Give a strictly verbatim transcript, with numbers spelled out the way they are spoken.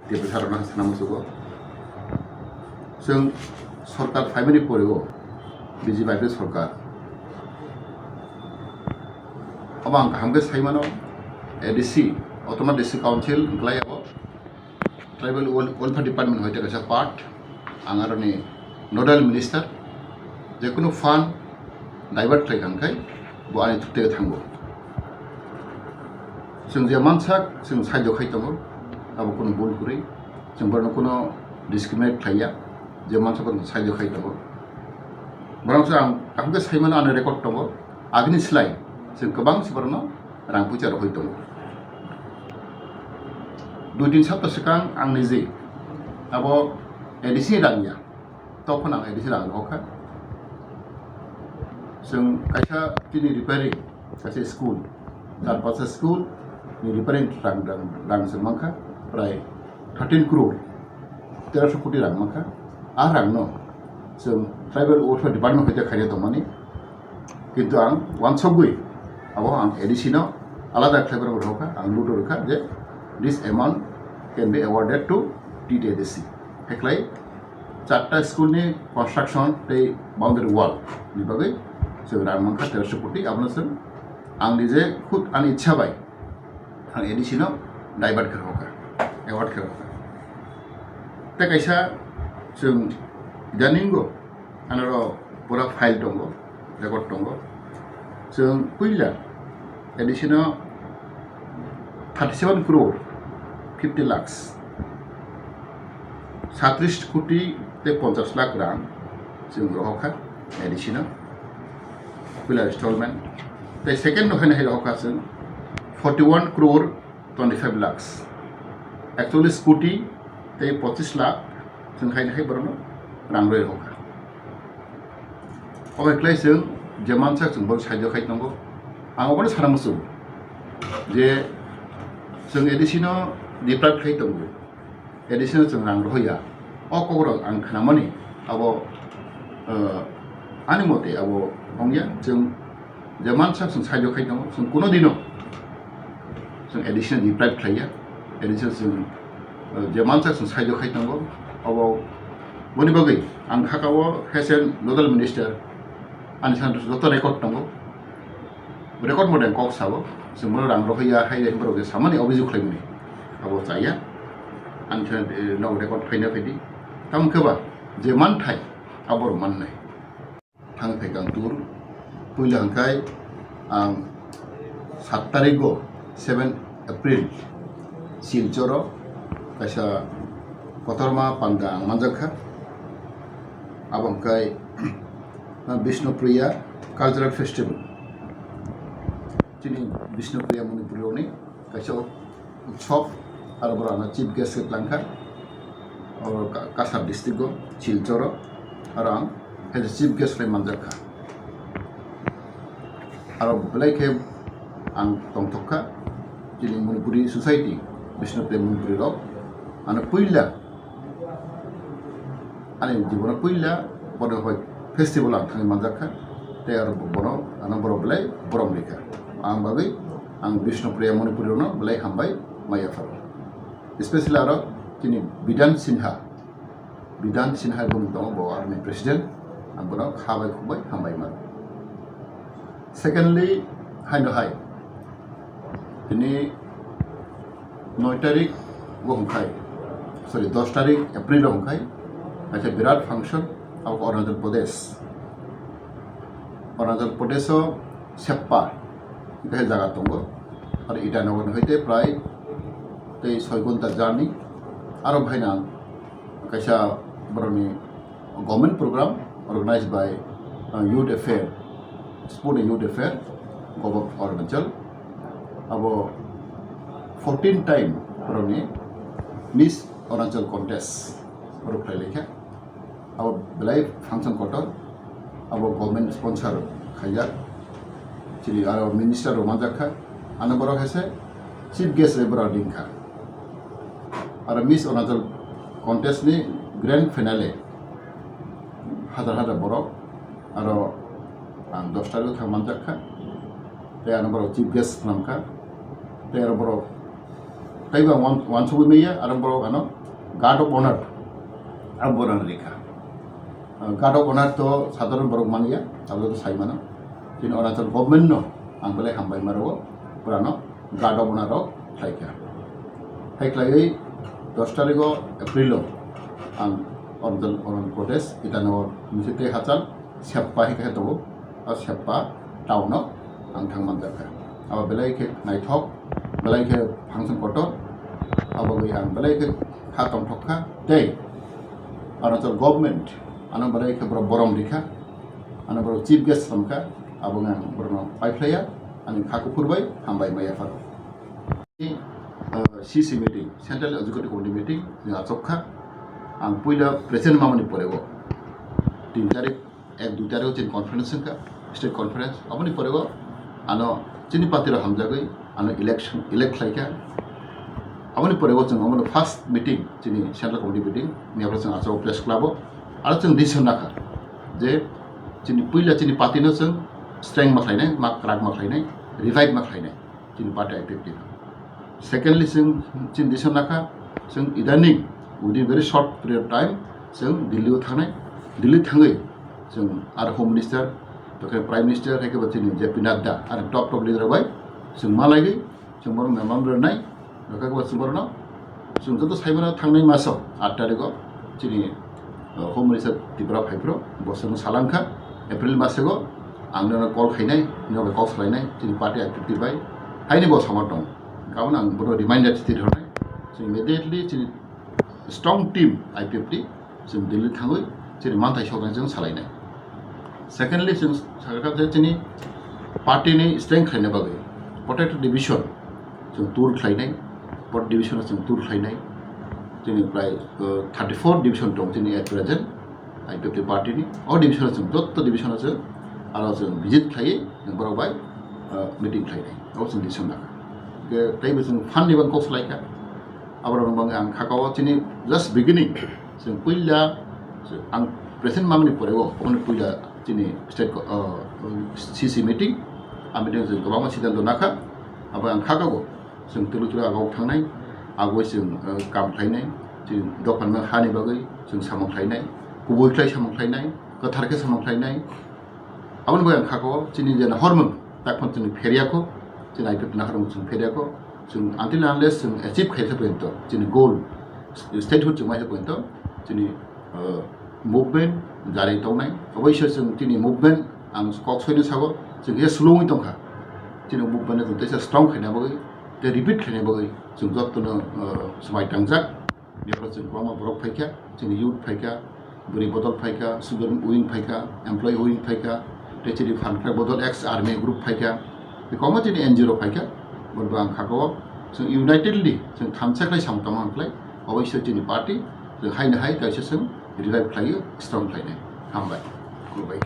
Tei bwsarokno sana muchugo. Chwng sorkar phaimani porego B J P sorkar. Obo ang kaham khe sai mano, A D C, Autonomous District Council wngkhlai abo Tribal Wel-, Welfare Department hoite kaisa part, ang aroni nodal minister, jekunu fund divert khlai kha hwnkhai bo ani thuk tege thango. Chwng je mansak chwng saijo khai tongo, abo kunu bul kwrwi, chwng borokno kunu discriminate khlaiya, je mansak borokno saijo khai tongo. Borok se ang kaham khe sai mano, ani record tongo, agini slai chwng kwbang se borokno rang puisa rohoi tongo. Dui tin sapta swkang ang niji abo A D C ni rang ya, tokphano ang A D C rang rohor kha. Chwng kaisa chini repairing, kaisa school, char pasta school ni repairing rang, rang, rang chwng mankha prai thirteen crore, teroso koti rang mankha. A rangno chwng Tribal Welfare Department hoite khaina tongmani. Kintu ang wansokgwi abo ang A D C no alada khlaibrok rokha, ang ludo rokha je this amount can be awarded to T T A D C. Heklai charta school ni construction tei boundary wall ni bagwi chwng rang mankha teroso koti, abono chwng ang nije khud ani ichha bai ang A D C no divert khe rokha, award khe rokha. Tei kaisa chwng idaningo anoro pura file tongo, record tongo. Chwng puila A D C no thirty seven crore fifty lakhs, satris koti tei ponchas lakh rang chwng rohor kha A D C no puila installment. Tei second no haino hai rohor kha chwng forty one crore twenty five lakhs, ekchollis koti tei pochis lakh chwng haino hai borokno rang rwi rohor kha. Obo khlai chwng je mansak chwng borok saijo khai tongo. Ang obono sana muchungo je chwng A D C no deprive khai tongo, A D C no chwng rang rohor ya. O kokrok ang khnamani abo, eh, ani mote abo wngya. Chwng je mansak chwng saijo khai tongo, chwng kuno dino chwng A D C no deprive khlaiya, A D C no chwng, eh, je mansak chwng saijo khai tongo. Obo boni bagwi ang khakao H M nodal minister, ani sana joto record tongo, record mote ang kok sao, chwng bono rang rohor ya hai hai borok je samani obhijog khlaimani abo chaya, ani sana, eh, no record phaina phaidi. Tamo khe ba je manthai abo rok mannai. Thang phaikha ang tour. Puila hwnkhe ang sat tarigo, seven April, Silchoro kaisa kotorma panda ang manjakha. Abo hwnkhe Bishnupriya Cultural Festival. Chini Bishnupriya Manipuri rokni kaisa utsob, aro borok ano chief guest khe twlangkha, oro Ka-, Cachar district o, Silchor o, aro ang as a chief guest khlai manjakha. Aro belai khe ang tongthokha, chini Manipuri society, Bishnupriya Manipuri rok, ano puila Ani jibono puila bono bai festival ang thangwi manjakha, tei aro bono ano borok belai borom rikha. Ang bagwi ang Bishnupriya Manipuri rokno belai hambai maya pharo. Especially aro chini Bidhan Sinha, Bidhan Sinha bumung tongo, bo aroni president, ang bono kha bai khuk bai hambai mano. Secondly, haino hai, tini noi tarik o hwnkhai, sorry, dos tarik April o hwnkhai, kaisa birat function, abo Arunachal Pradesh. Arunachal Pradesh o Seppa hwnkhai jaga tongo, aro Itanagar ni hoite prai tei soi ghonta journey, aro bhaina kaisa borokni government program organized by, uh, Youth Affair, Sport and Youth Affair, Govt. Arunachal. Abo fourteen time borokni Miss Arunachal contest borok khlai laikha. Abo belai function kotor, abo government sponsor khaijak. Chini aro minister rok manjakha, ano borok hai se chief guest bai borok ringkha. Aro Miss Arunachal contest ni grand finale, hajar hajar borok, aro ang dos tarik o thang manjakha, tei ano borok chief guest khnamkha, tei aro borok Tei ba wan-, wansugwi maya, aro borok ano guard of honor, abo borok rikha. Ah, guard of honor to sadharon borok manya, abo to sai mano. Chini Arunachal government no ang belai hambai maro, purano guard of honor rok khlaikha. Hai khlaiwi dos tarikh o April o ang Arunachal, Arunachal Pradesh, Itanagar, Musi tei Hachal, Seppa hai khe tongo, o Seppa town o ang thang manjakha. Abo belai khe naithok, belai khe function kotor, abo bai ang belai khe kha tongthok kha tei Arunachal government ano belai khe borok borom rikha, ano borok chief guest samkha, abo ang borokno paiphlaiya, ani kha kuphur bai hambai maya pharo. Uh, C C meeting, Central Executive Committee meeting, jing achok kha. Ang puila present mamani pore o tin tarik, ek dui tarik o chini conference wngkha, state conference. Aboni pore o ano chini party rok hamjagwi ano election, elect khlaikha. Aboni pore o chwng omono first meeting, chini Central Committee meeting, ni abo chwng achok press club o. Aro chwng decision nakha je chini puila chini party no chwng strength ma khlainai, ma kwrak ma khlainai, revive ma khlainai. Chini party activity. Secondly, chwng chini decision nakha, chwng idaning within very short period of time chwng Delhi o thangnai, Delhi thangwi chwng ar Home Minister, tokhe Prime Minister, hai khe bo chini J P Nadda, ar top top leader bai chwng malaigwi chwng bono memorandum rwnai, tokhe bo chwng bono chwng joto saimano thangnai maso aat tarikh o chini uh, Home Minister Tripura phaiphuru, bo chwngno salangkha, April masego ang nono call khainai, nono call salainai, chini party activity bai, haini bo samar tong. Kabono ang bono reminder chiti rwnai, chwng immediately chini strong team I P F T, chwng Delhi thangwi, chini manthai soknai chwng salainai. Secondly, chwng sakha je chini party ni strength khlaina bagwi, protected division, chwng tour khlainai, protected division chwng tour khlainai, chini prai, uh, thirty four division tong chini at present, I P F T party ni, o division chwng, joto division chwng, aro chwng visit khlaiwi, chwng borok bai, uh, meeting khlainai, o chwng decision nakha. Ke teibo chwng fund ni bang kok salaikha, aborok bang ang khaka o chini just beginning, chwng puila, ang present mamani pore o, oboni puila chini state, uh, C C meeting, a meeting chwng kwbangma siddhanto nakha, abo ang khaka o, chwng twrwi twrwi agok thangnai, agoi chwng, uh, kam khlainai, chini dophani hani bagwi chwng samung khlainai, kubui khlai samung khlainai, kwthar khe samung khlainai. Aboni bagwi ang khaka o, chini je hormung, tak phano chwng pheryakho, chini I P F T ni hormung chwng pheryakho, chwng until unless chwng achieve khaisa porjonto, chini goal, statehood chwng maisa porjonto, chini, uh, movement jari tongnai. Oboiso chwng chini movement ang kok soino sago, chwng kisa slow wngwi tongkha. Chini movement no chwng teisa strong khaina bagwi, tei repeat khaina bagwi, chwng jotono, uh, swmai tangjak. Bebak chwng kwbangma borok phaikha, chini youth phaikha, bwrwi bodol phaikha, student wing phaikha, employee wing phaikha, tei chini phan khlai bodol ex army group phaikha, tei kwbangma chini N G O rok phaikha, borok ang khaka o chwng unitedly chwng thansa khlai samung tangma khlai, oboiso chini party chwng haino hai kaisa chwng revive khlaiwi strong khlainai. Hambai, khulumbai.